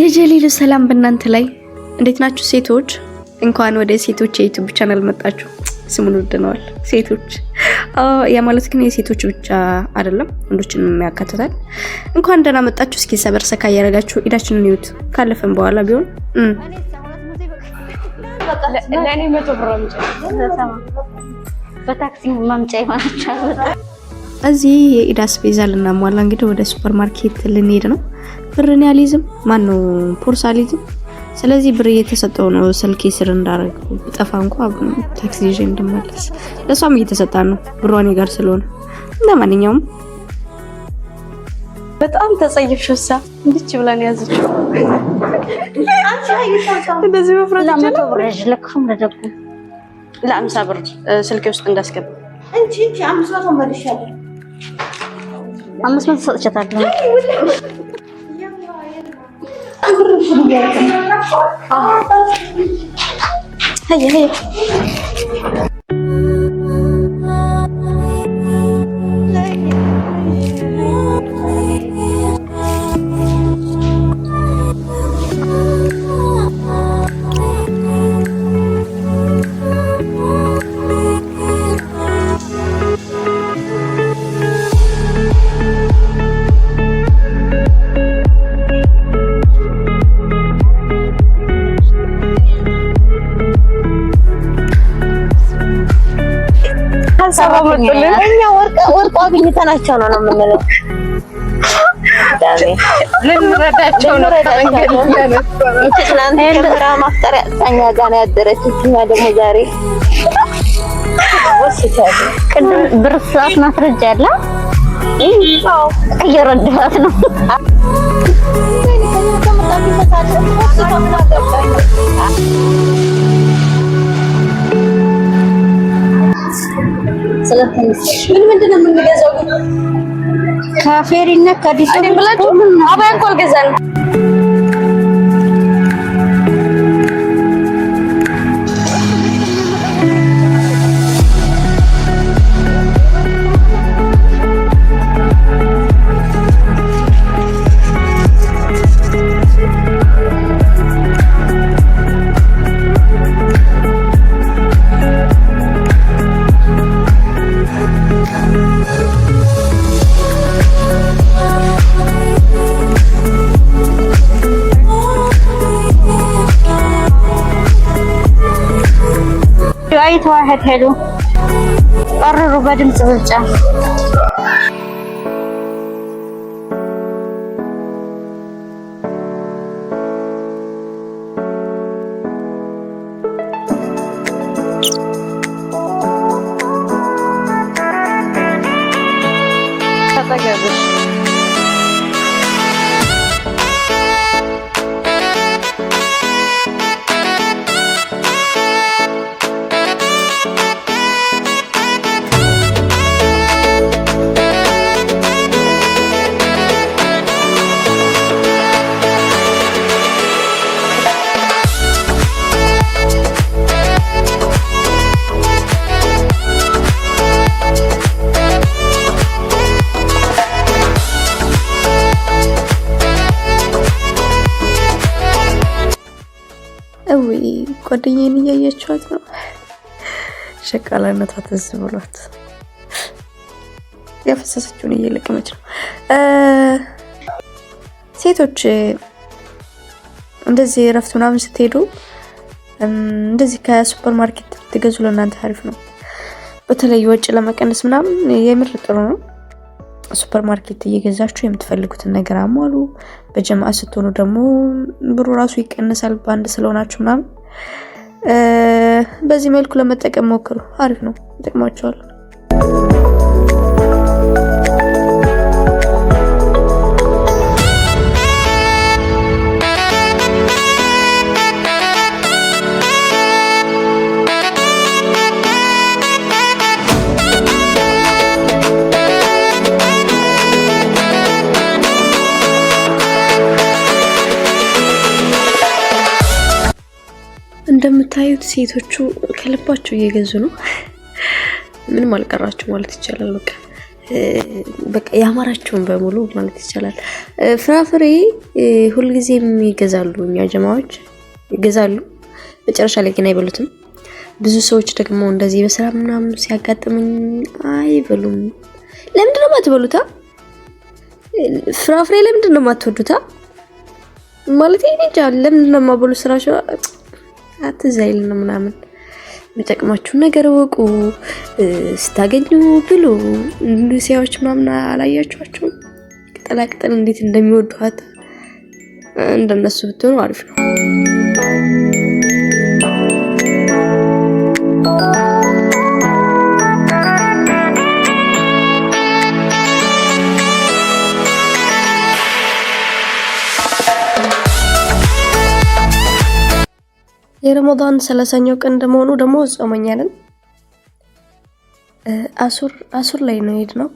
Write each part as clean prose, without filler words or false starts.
የጀሊሉ ሰላም በእናንተ ላይ። እንዴት ናችሁ ሴቶች? እንኳን ወደ ሴቶች የ YouTube channel መጣችሁ። ስሙን ወደነዋል ሴቶች። ያ ማለት ግን የሴቶች ብቻ አይደለም፣ ወንዶችንም ያካትታል። እንኳን ደህና መጣችሁ። እስኪ ሰበር ሰካ እያደረጋችሁ ኢዳችንን ይዩት። ካለፈን በኋላ ቢሆን ለእኔ 100 ብር አምጪ። በታክሲ ማምጫ ይሆናቸዋል። እዚህ የኢድ አስቤዛ ልናሟላ እንግዲህ ወደ ሱፐር ማርኬት ልንሄድ ነው። ብርን ያልይዝም፣ ማነው ፖርሳ አልይዝም። ስለዚህ ብር እየተሰጠው ነው ስልኬ ስር እንዳረገው ብጠፋ እንኳ ታክሲ ይዤ እንድመለስ ለሷም እየተሰጣ ነው ብሯ እኔ ጋር ስለሆነ። ለማንኛውም በጣም ተጸይፍሽ። እሳ እንድች ብላን ያዘችው እንደዚህ መፍራት ለመቶ ይቻላል። ብር ያዥ ለክፉም ለደጉ ለ50 ብር ስልኬ ውስጥ እንዳስገባ እንቺ እንቺ 500 መልሻለሁ። 500 ሰጥቻታለሁ። هيا هيا እኛ ወርቅ ወርቅ አግኝተናቸው ነው ነው የምንለው። ልንረዳቸው ነው። ከመንገድ ትናንት ጀምራ ማፍጠሪያ እኛ ጋር ነው ያደረችው። እኛ ደግሞ ዛሬ ቅድም ብር ሰዓት ማስረጃ አለ እየረዳኋት ነው። ምን ምንድን ነው የምንገዛው? ከፌሪና ከአዲስ እኔ ብላችሁ አባያ እኮ አልገዛንም። አይት ዋህድ ሄሉ ቀርሩ በድምጽ ብልጫ። አጠገብሽ እዊ ጓደኛዬን እያያችኋት ነው። ሸቃላነቷ ትዝ ብሏት ያፈሰሰችውን እየለቀመች ነው። ሴቶች እንደዚህ እረፍት ምናምን ስትሄዱ እንደዚህ ከሱፐር ማርኬት ብትገዙ ለእናንተ አሪፍ ነው። በተለይ ወጪ ለመቀነስ ምናምን የምር ጥሩ ነው። ሱፐር ማርኬት እየገዛችሁ የምትፈልጉትን ነገር አሟሉ። በጀማዓ ስትሆኑ ደግሞ ብሩ ራሱ ይቀንሳል፣ በአንድ ስለሆናችሁ ምናምን። በዚህ መልኩ ለመጠቀም ሞክሩ። አሪፍ ነው፣ ይጠቅማችኋል። እንደምታዩት ሴቶቹ ከልባቸው እየገዙ ነው። ምንም አልቀራቸው ማለት ይቻላል። በቃ በቃ ያማራቸውን በሙሉ ማለት ይቻላል። ፍራፍሬ ሁልጊዜም ይገዛሉ፣ እኛ ጀማዎች ይገዛሉ። መጨረሻ ላይ ግን አይበሉትም። ብዙ ሰዎች ደግሞ እንደዚህ በስራ ምናምን ሲያጋጥሙኝ አይበሉም። ለምንድን ነው የማትበሉታ? ፍራፍሬ ለምንድን ነው የማትወዱታ? ማለት እኔ እንጃ ለምንድን ነው የማበሉ? ስራቸው አትዛይልን ምናምን። የሚጠቅማችሁን ነገር እወቁ። ስታገኙ ብሉ። ሉሲያዎች ምናምን አላያችኋቸውም? ቅጠላቅጠል እንዴት እንደሚወዷት እንደነሱ ብትሆኑ አሪፍ ነው። የረመዳን 30ኛው ቀን እንደመሆኑ ደግሞ ጾመኛ ነን። አሱር ላይ ነው የሄድነው።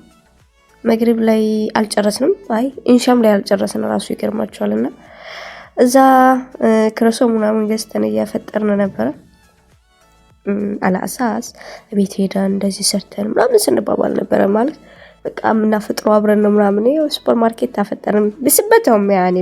መግሪብ ላይ አልጨረስንም። አይ ኢንሻም ላይ አልጨረስን ራሱ ይገርማቸዋል። እና እዛ ክረሶ ምናምን ገዝተን እያፈጠርን ነበረ። አላሳስ ቤት ሄደን እንደዚህ ሰርተን ምናምን ስንባባል ነበረ። ማለት በቃ የምናፈጥረው አብረን ነው ምናምን። ያው ሱፐር ማርኬት አፈጠርን ብስበተውም ያኔ።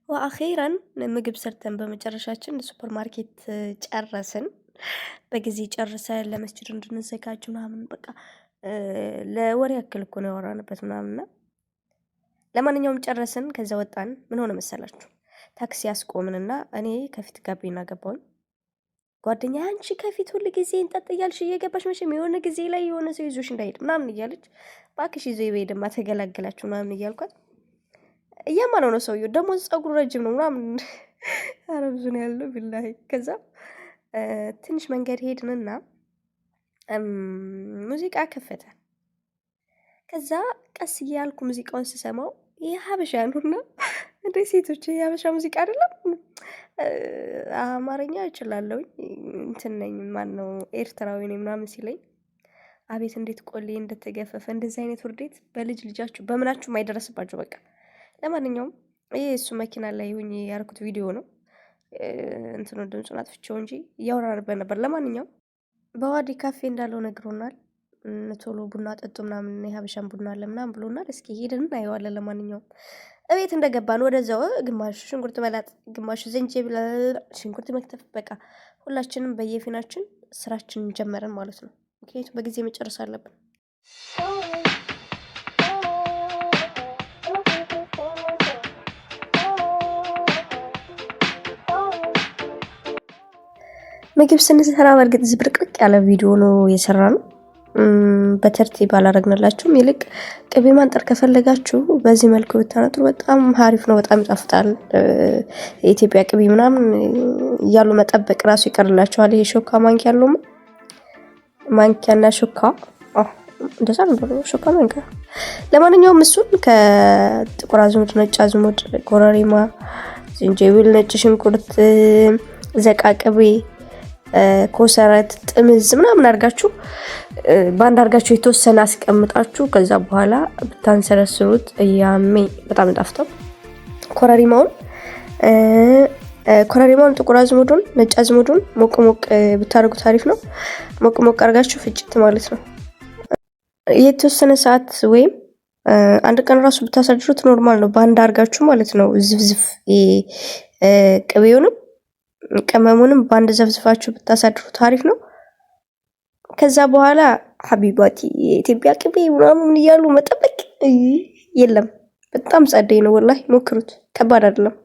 وأخيرا ምግብ ሰርተን በመጨረሻችን ሱፐር ማርኬት ጨረስን። በጊዜ ጨርሰን ለመስጅድ እንድንዘጋጅ ምናምን በቃ ለወሬ ያክል እኮ ነው ያወራንበት ምናምንና ለማንኛውም ጨረስን። ከዛ ወጣን። ምን ሆነ መሰላችሁ? ታክሲ አስቆምንና እኔ ከፊት ጋቢና ገባሁኝ። ጓደኛ አንቺ ከፊት ሁል ጊዜ እንጠጥ እያልሽ እየገባሽ መቼም የሆነ ጊዜ ላይ የሆነ ሰው ይዞሽ እንዳይሄድ ምናምን እያለች፣ እባክሽ ይዞ ይበሄድማ ተገላገላችሁ ምናምን እያልኳት እያማነው ነው ሰውየው። ደግሞ ፀጉሩ ረጅም ነው ምናምን። ኧረ ብዙ ነው ያለው ቢላሂ። ከዛ ትንሽ መንገድ ሄድንና ሙዚቃ ከፈተ። ከዛ ቀስ እያልኩ ሙዚቃውን ስሰማው ይህ ሀበሻ ነውና እንደ ሴቶች የሀበሻ ሙዚቃ አይደለም። አማርኛ እችላለሁኝ እንትን ነኝ ማነው ኤርትራዊ ነኝ ምናምን ሲለኝ አቤት እንዴት ቆሌ እንደተገፈፈ። እንደዚህ አይነት ውርዴት በልጅ ልጃችሁ በምናችሁ አይደረስባችሁ። በቃ ለማንኛውም ይህ እሱ መኪና ላይ ሁኜ ያደረኩት ቪዲዮ ነው። እንትኑ ድምፁን አጥፍቼው እንጂ እያወራንበት ነበር። ለማንኛውም በዋዲ ካፌ እንዳለው ነግሮናል። ቶሎ ቡና ጠጡ ምናምን የሀበሻን ቡና አለ ምናምን ብሎናል። እስኪ ሄደን እናየዋለን። ለማንኛውም እቤት እንደገባን ወደዛው ግማሹ ሽንኩርት መላጥ፣ ግማሹ ዝንጅብል፣ ሽንኩርት መክተፍ፣ በቃ ሁላችንም በየፊናችን ስራችንን ጀመረን ማለት ነው። ምክንያቱም በጊዜ መጨረስ አለብን። ምግብ ስንሰራ በእርግጥ ዝብርቅርቅ ያለ ቪዲዮ ነው የሰራነው። በተርቲብ አላረግንላችሁም። ይልቅ ቅቤ ማንጠር ከፈለጋችሁ በዚህ መልኩ ብታነጥሩ በጣም ሀሪፍ ነው። በጣም ይጣፍጣል። የኢትዮጵያ ቅቤ ምናምን እያሉ መጠበቅ ራሱ ይቀርላችኋል። ይሄ ሾካ ማንኪያ ያለው ማንኪያና ሾካ እንደዛ ነው፣ ሾካ ማንኪያ። ለማንኛውም እሱን ከጥቁር አዝሙድ፣ ነጭ አዝሙድ፣ ኮረሪማ፣ ዝንጅብል፣ ነጭ ሽንኩርት፣ ዘቃቅቤ፣ ኮሰረት፣ ጥምዝ ምናምን አድርጋችሁ በአንድ አድርጋችሁ የተወሰነ አስቀምጣችሁ ከዛ በኋላ ብታንሰረስሩት yummy በጣም ጣፍጠው። ኮረሪማውን፣ ጥቁር አዝሙዱን፣ ነጭ አዝሙዱን ሞቅ ሞቅ ብታደርጉት አሪፍ ነው። ሞቅ ሞቅ አድርጋችሁ ፍጭት ማለት ነው። የተወሰነ ሰዓት ወይም አንድ ቀን ራሱ ብታሳድሩት normal ነው። በአንድ አድርጋችሁ ማለት ነው። ዝፍዝፍ ቅቤውንም ቅመሙንም በአንድ ዘፍዝፋችሁ ብታሳድሩት አሪፍ ነው። ከዛ በኋላ حبيبتي የኢትዮጵያ ቅቤ ምናምን እያሉ መጠበቅ የለም። በጣም ጸደይ ነው ወላሂ፣ ሞክሩት። ከባድ አይደለም።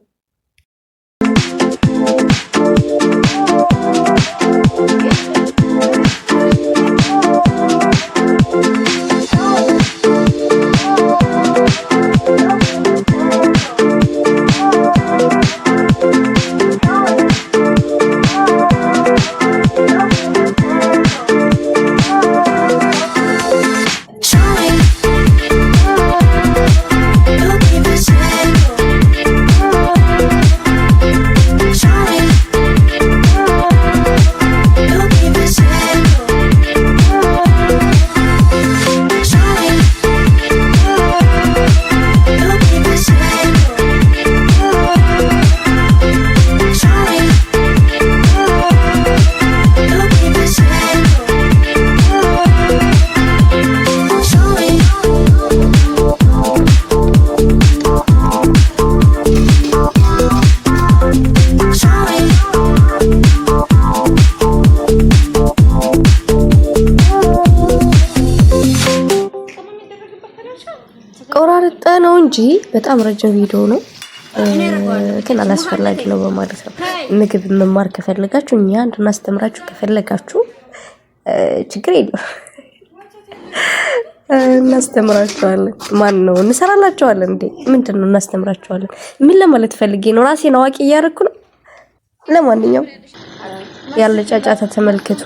ቆራርጠ ነው እንጂ በጣም ረጅም ቪዲዮ ነው፣ ግን አላስፈላጊ ነው በማለት ነው። ምግብ መማር ከፈለጋችሁ እኛ እንድናስተምራችሁ ከፈለጋችሁ ችግር የለም፣ እናስተምራችኋለን። ማን ነው እንሰራላችኋለን እንዴ? ምንድን ነው እናስተምራችኋለን? ምን ለማለት ፈልጌ ነው? ራሴን አዋቂ እያደረኩ ነው። ለማንኛውም ያለ ጫጫታ ተመልከቱ።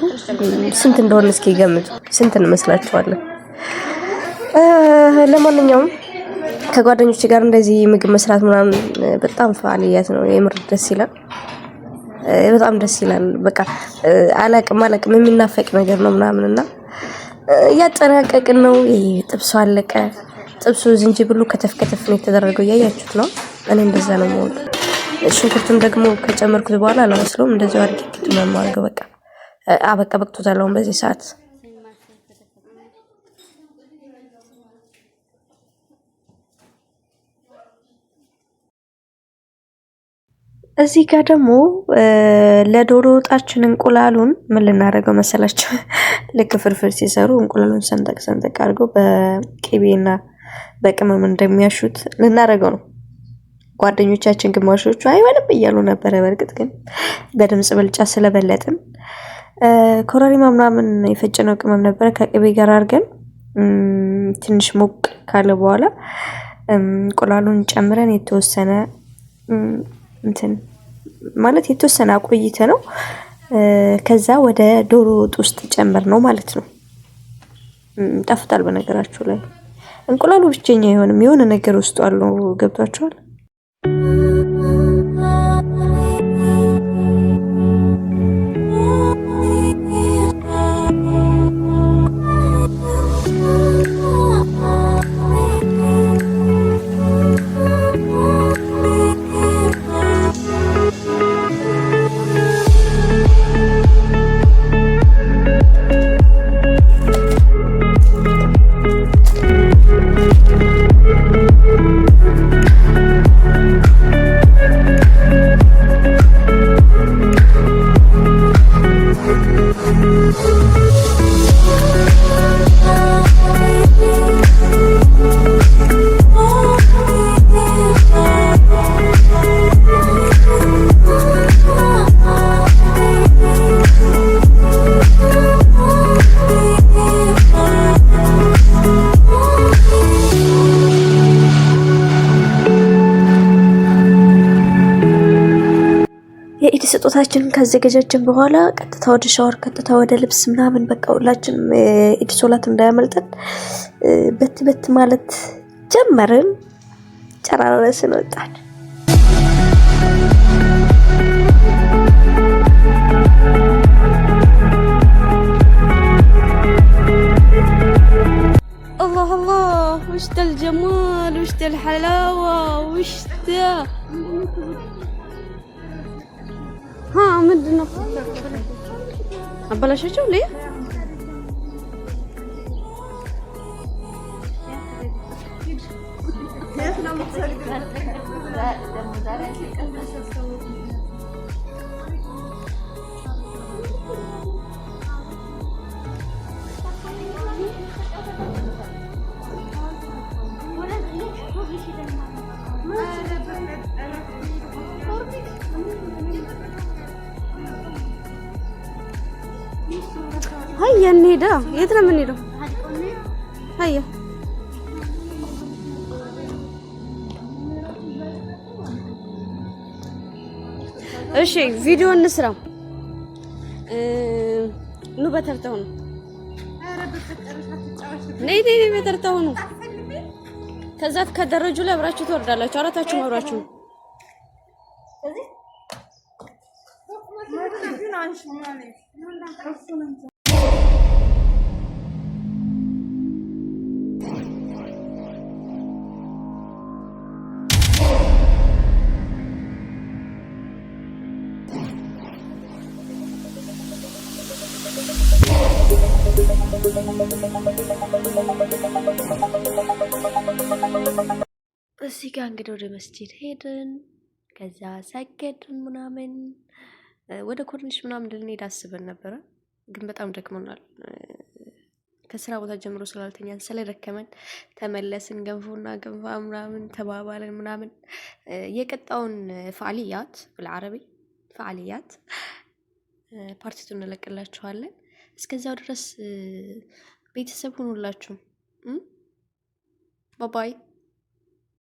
ስንት እንደሆነ እስኪ ገምቱ። ስንት እንመስላችኋለን? ለማንኛውም ከጓደኞች ጋር እንደዚህ ምግብ መስራት ምናምን በጣም فعاليات ነው። የምር ደስ ይላል። በጣም ደስ ይላል። በቃ አላቅም አላቅም የሚናፈቅ ነገር ነው ምናምን እና እያጠናቀቅን ነው። ጥብሱ አለቀ። ጥብሱ ዝንጅብሉ ከተፍ ከተፍ ነው የተደረገው፣ እያያችሁት ነው። እኔ እንደዛ ነው የምወደው። ሽንኩርቱን ደግሞ ከጨመርኩት በኋላ አላበስለውም። እንደዚሁ አድርጌ ክትም ነው የማደርገው። በቃ አበቃ፣ በቅቶታል አሁን በዚህ ሰዓት። እዚህ ጋር ደግሞ ለዶሮ ወጣችን እንቁላሉን ምን ልናደርገው መሰላችሁ? ልክ ፍርፍር ሲሰሩ እንቁላሉን ሰንጠቅ ሰንጠቅ አድርገው በቅቤና በቅመም እንደሚያሹት ልናደርገው ነው። ጓደኞቻችን ግማሾቹ አይሆንም እያሉ ነበረ። በእርግጥ ግን በድምፅ ብልጫ ስለበለጥን ኮረሪማ ምናምን የፈጨነው ቅመም ነበረ ከቅቤ ጋር አድርገን ትንሽ ሞቅ ካለ በኋላ እንቁላሉን ጨምረን የተወሰነ እንትን ማለት የተወሰነ አቆይተ ነው። ከዛ ወደ ዶሮ ወጥ ውስጥ ጨምር ነው ማለት ነው። ጣፍጣል። በነገራችሁ ላይ እንቁላሉ ብቸኛ አይሆንም፣ የሆነ ነገር ውስጡ አለው። ገብቷችኋል? የኢድ ስጦታችንን ካዘገጃጀን በኋላ ቀጥታ ወደ ሻወር፣ ቀጥታ ወደ ልብስ ምናምን በቃ ሁላችንም ኢድ ሶላት እንዳያመልጠን በት በት ማለት ጀመርን። ጨራረስን፣ ወጣን። الله الله، وش ذا الجمال، وش ذا الحلاوة، وش ذا؟ ها ምንድን ነው አበላሻቸው? ልይ هيا እንሂዳ። የት ነው የምንሄደው? هيا እሺ፣ ቪዲዮ እንስራ። ኑ በተርታ ሁኑ። ነይ ነይ ነይ፣ በተርታ ሁኑ። ከዛ ከደረጁ ላይ አብራችሁ ትወርዳላችሁ። አራታችሁም አብራችሁ እዚህ ጋር እንግዲህ ወደ መስጂድ ሄድን። ከዛ ሰገድን ምናምን ወደ ኮርኒሽ ምናምን ልንሄድ አስበን ነበረ፣ ግን በጣም ደክሞናል። ከስራ ቦታ ጀምሮ ስላልተኛን ስለደከመን ተመለስን። ገንፎና ገንፋ ምናምን ተባባልን ምናምን። የቀጣውን فعاليات بالعربي فعاليات part two እንለቅላችኋለን። እስከዚያው ድረስ ቤተሰብ ሁኑላችሁ። Bye bye።